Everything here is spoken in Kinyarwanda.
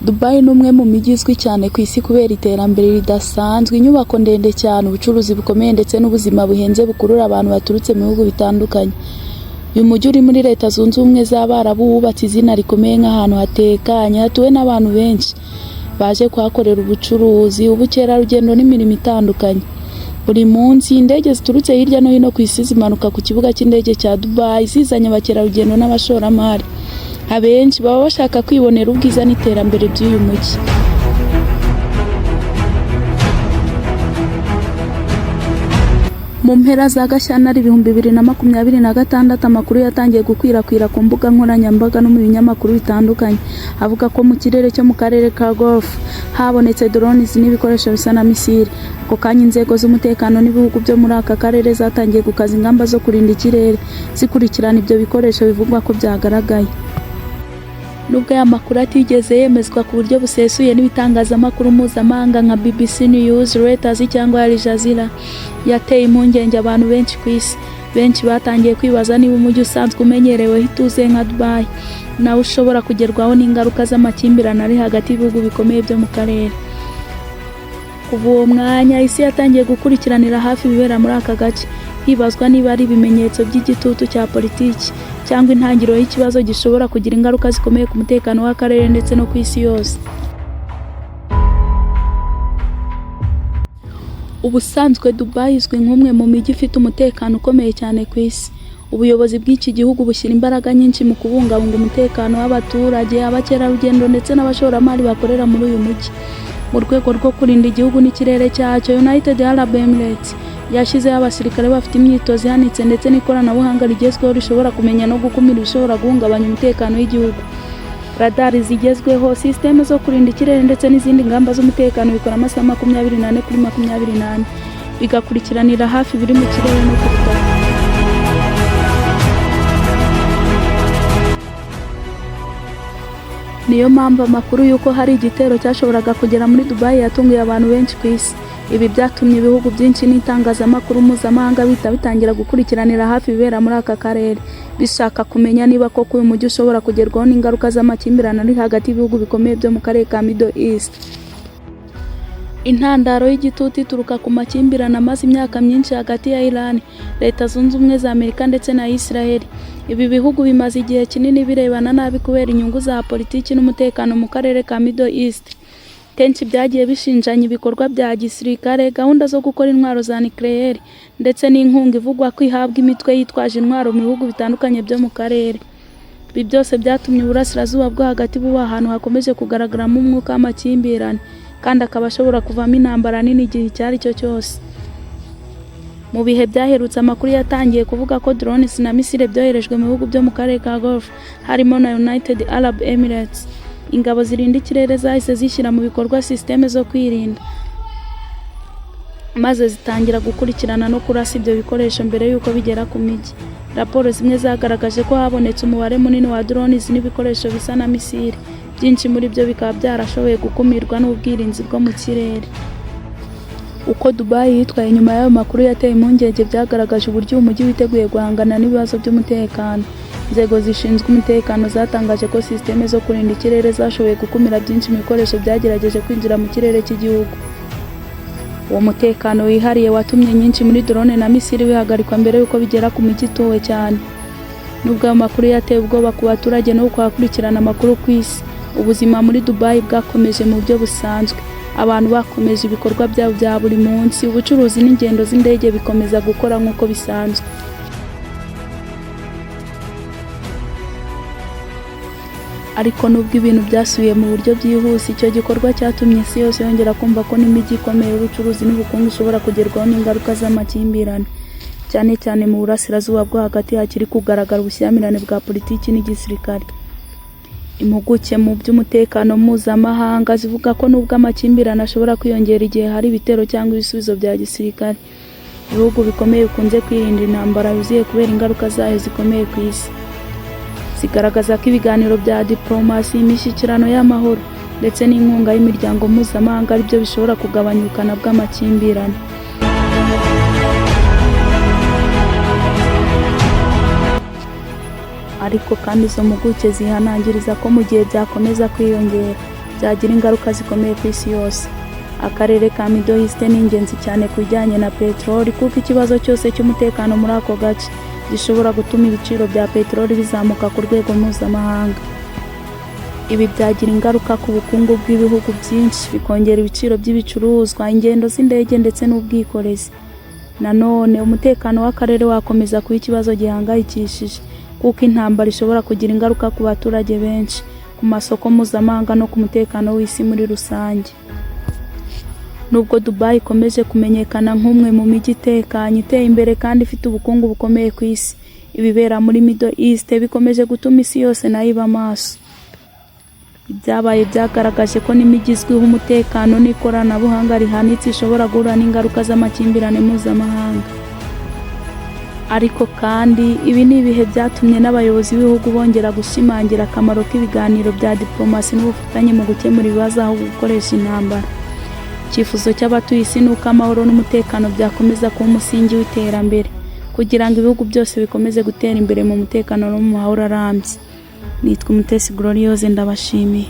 Dubai ni umwe mu mijyi izwi cyane ku isi kubera iterambere ridasanzwe, inyubako ndende cyane, ubucuruzi bukomeye ndetse n'ubuzima buhenze bukurura abantu baturutse mu bihugu bitandukanye. Uyu mujyi uri muri Leta Zunze Ubumwe z'Abarabu wubatse izina rikomeye nk'ahantu hatekanye, hatuwe n'abantu benshi baje kuhakorera ubucuruzi, ubukerarugendo n'imirimo itandukanye. Buri munsi indege ziturutse hirya no hino ku isi zimanuka ku kibuga cy'indege cya Dubai zizanye abakerarugendo n'abashoramari. Abenshi baba bashaka kwibonera ubwiza n'iterambere by'uyu mujyi. Mu mpera za Gashyantare 2026, amakuru yatangiye gukwirakwira ku mbuga nkoranyambaga no mu binyamakuru bitandukanye, avuga ko mu kirere cyo mu karere ka Gulf habonetse drones n'ibikoresho bisa na misile. Ako kanya inzego z'umutekano n'ibihugu byo muri aka karere zatangiye gukaza ingamba zo kurinda ikirere, zikurikirana ibyo bikoresho bivugwa ko byagaragaye. Nubwo aya makuru atigeze yemezwa ku buryo busesuye n'ibitangazamakuru mpuzamahanga nka BBC News, Reuters cyangwa Al Jazeera, yateye impungenge abantu benshi ku isi. Benshi batangiye kwibaza niba umujyi usanzwe umenyereweho ituze nka Dubai nawe ushobora kugerwaho n'ingaruka z'amakimbirane ari hagati y'ibihugu bikomeye byo mu karere. Kuva uwo mwanya, isi yatangiye gukurikiranira hafi ibibera muri aka gace, hibazwa niba ari ibimenyetso by'igitutu cya politiki cyangwa intangiriro y'ikibazo gishobora kugira ingaruka zikomeye ku mutekano w'akarere ndetse no ku isi yose. Ubusanzwe Dubai izwi nk'umwe mu mijyi ifite umutekano ukomeye cyane ku isi. Ubuyobozi bw'iki gihugu bushyira imbaraga nyinshi mu kubungabunga umutekano w'abaturage, abakerarugendo ndetse n'abashoramari bakorera muri uyu mujyi. Mu rwego rwo kurinda igihugu n'ikirere cyacyo, United Arab Emirates yashyizeho abasirikare bafite imyitozo ihanitse ndetse n'ikoranabuhanga rigezweho rishobora kumenya no gukumira ibishobora guhungabanya umutekano w'igihugu. Radari zigezweho, sisiteme zo kurinda ikirere ndetse n'izindi ngamba z'umutekano bikora amasaha 24/24, bigakurikiranira hafi ibiri mu kirere no ku butaka. Niyo mpamvu amakuru y'uko hari igitero cyashoboraga kugera muri Dubai yatunguye abantu benshi ku isi. Ibi byatumye ibihugu byinshi n'itangazamakuru mpuzamahanga bihita bitangira gukurikiranira hafi ibibera muri aka karere, bishaka kumenya niba koko uyu mujyi ushobora kugerwaho n'ingaruka z'amakimbirane ari hagati y'ibihugu bikomeye byo mu karere ka Middle East. Intandaro y'igitutu ituruka ku makimbirane amaze imyaka myinshi hagati ya Iran, Leta Zunze Ubumwe za Amerika ndetse na Israel. Ibi bihugu bimaze igihe kinini birebana nabi kubera inyungu za politiki n'umutekano mu karere ka Middle East. Kenshi byagiye bishinjanya ibikorwa bya gisirikare, gahunda zo gukora intwaro za nucléaire ndetse n'inkunga ivugwa ko ihabwa imitwe yitwaje intwaro mu bihugu bitandukanye byo mu karere. Ibi byose byatumye Uburasirazuba bwo Hagati buba ahantu hakomeje kugaragaramo umwuka w'amakimbirane, kandi akaba ashobora kuvamo intambara nini igihe icyo ari cyo cyose. Mu bihe byaherutse, amakuru yatangiye kuvuga ko drones na misile byoherejwe mu bihugu byo mu karere ka Gulf, harimo na United Arab Emirates. Ingabo zirinda ikirere zahise zishyira mu bikorwa sisiteme zo kwirinda, maze zitangira gukurikirana no kurasa ibyo bikoresho mbere y'uko bigera ku mijyi. Raporo zimwe zagaragaje ko habonetse umubare munini wa drones n'ibikoresho bisa na misile, byinshi muri byo bikaba byarashoboye gukumirwa n'ubwirinzi bwo mu kirere. Uko Dubai yitwaye nyuma y'ayo makuru yateye impungenge byagaragaje uburyo uyu mujyi witeguye guhangana n'ibibazo by'umutekano. Inzego zishinzwe umutekano zatangaje ko sisiteme zo kurinda ikirere zashoboye gukumira byinshi mu bikoresho byagerageje kwinjira mu kirere cy'igihugu. Uwo mutekano wihariye watumye nyinshi muri drone na misile bihagarikwa mbere y'uko bigera ku mijyi ituwe cyane. Nubwo ayo makuru yateye ubwoba ku baturage no kuhakurikirana amakuru ku isi, ubuzima muri Dubai bwakomeje mu buryo busanzwe. Abantu bakomeje ibikorwa byabo bya buri munsi, ubucuruzi n'ingendo z'indege bikomeza gukora nk'uko bisanzwe. Ariko nubwo ibintu byasubiye mu buryo byihuse, icyo gikorwa cyatumye isi yose yongera kumva ko n'imijyi ikomeye y'ubucuruzi n'ubukungu ishobora kugerwaho n'ingaruka z'amakimbirane, cyane cyane mu Burasirazuba bwo Hagati hakiri kugaragara ubushyamirane bwa politiki n'igisirikare. Impuguke mu by'umutekano mpuzamahanga zivuga ko nubwo amakimbirane ashobora kwiyongera igihe hari ibitero cyangwa ibisubizo bya gisirikare, ibihugu bikomeye bikunze kwirinda intambara yuzuye kubera ingaruka zayo zikomeye ku isi. Zigaragaza ko ibiganiro bya diplomasi, imishyikirano y'amahoro ndetse n'inkunga y'imiryango mpuzamahanga ari byo bishobora kugabanya ubukana bw'amakimbirane. Ariko kandi izo mpuguke zihanangiriza ko mu gihe byakomeza kwiyongera, byagira ingaruka zikomeye ku isi yose. Akarere ka Middle East ni ingenzi cyane ku bijyanye na peteroli, kuko ikibazo cyose cy'umutekano muri ako gace gishobora gutuma ibiciro bya peteroli bizamuka ku rwego mpuzamahanga. Ibi byagira ingaruka ku bukungu bw'ibihugu byinshi, bikongera ibiciro by'ibicuruzwa, ingendo z'indege ndetse n'ubwikorezi. Nanone umutekano w'akarere wakomeza kuba ikibazo gihangayikishije, kuko intambara ishobora kugira ingaruka ku baturage benshi, ku masoko mpuzamahanga no ku mutekano w'isi muri rusange. Nubwo Dubai ikomeje kumenyekana nk'umwe mu mijyi itekanye, iteye imbere kandi ifite ubukungu bukomeye ku isi, ibibera muri Middle East bikomeje gutuma isi yose nayo iba maso. Ibyabaye byagaragaje ko n'imijyi izwiho umutekano n'ikoranabuhanga rihanitse ishobora guhura n'ingaruka z'amakimbirane mpuzamahanga. Ariko kandi ibi ni ibihe byatumye n'abayobozi b'ibihugu bongera gushimangira akamaro k'ibiganiro bya diplomasi n'ubufatanye mu gukemura ibibazo aho gukoresha intambara. Icyifuzo cy'abatuye isi ni uko amahoro n'umutekano byakomeza kuba umusingi w'iterambere, kugira ngo ibihugu byose bikomeze gutera imbere mu mutekano no mu mahoro arambye. Nitwa Umutesi Gloriose, ndabashimiye.